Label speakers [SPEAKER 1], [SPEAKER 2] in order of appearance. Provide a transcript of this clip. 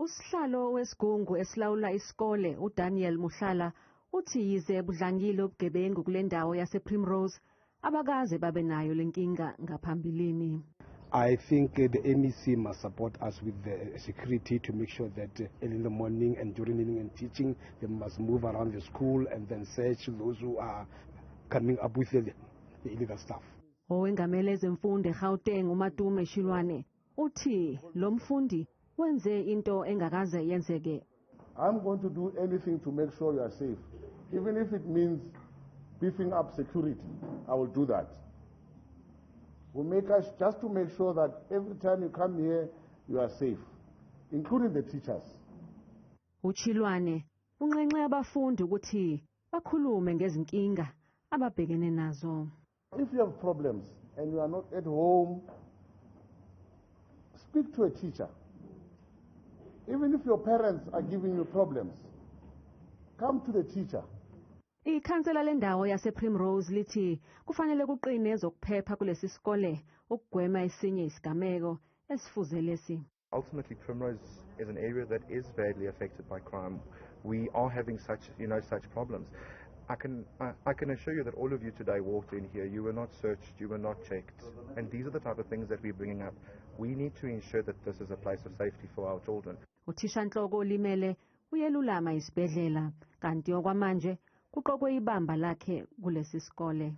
[SPEAKER 1] Usihlalo wesigungu esilawula isikole uDaniel Muhlala uthi yize budlangile ubugebengu kule ndawo yasePrimrose, abakaze babe nayo lenkinga ngaphambilini.
[SPEAKER 2] I think the MEC must support us with the security to make sure that early in the morning and during learning and teaching, they must move around the school and then search those who are coming up with the illegal stuff.
[SPEAKER 1] Owengamele ezemfundo eGauteng uMatume Shilwane uthi lo mfundi wenze into engakaze yenzeke.
[SPEAKER 3] I'm going to do anything to make sure you are safe. Even if it means beefing up security, I will do that. We make us just to make sure that every time you come here, you are safe, including the teachers.
[SPEAKER 1] UChilwane unxenxe abafundi ukuthi bakhulume ngezinkinga ababhekene nazo.
[SPEAKER 3] If you have problems and you are not at home, speak to a teacher. Even if your parents are giving you problems, come to the teacher.
[SPEAKER 1] Ikhansela lendawo yasePrimrose lithi kufanele kuqine ezokuphepha kulesi sikole ukugwema esinye isigameko esifuze lesi.
[SPEAKER 4] Ultimately, Primrose is an area that is badly affected by crime. We are having such problems. I can assure you that all of you today walked in here, you were not searched, you were not checked, and these are the type of things that we're bringing up. We need to ensure that this is a place of safety for our children.
[SPEAKER 1] Uthishanhloko olimele uyelulama isibhedlela, kanti okwamanje kuqokwe ibamba lakhe kulesi sikole.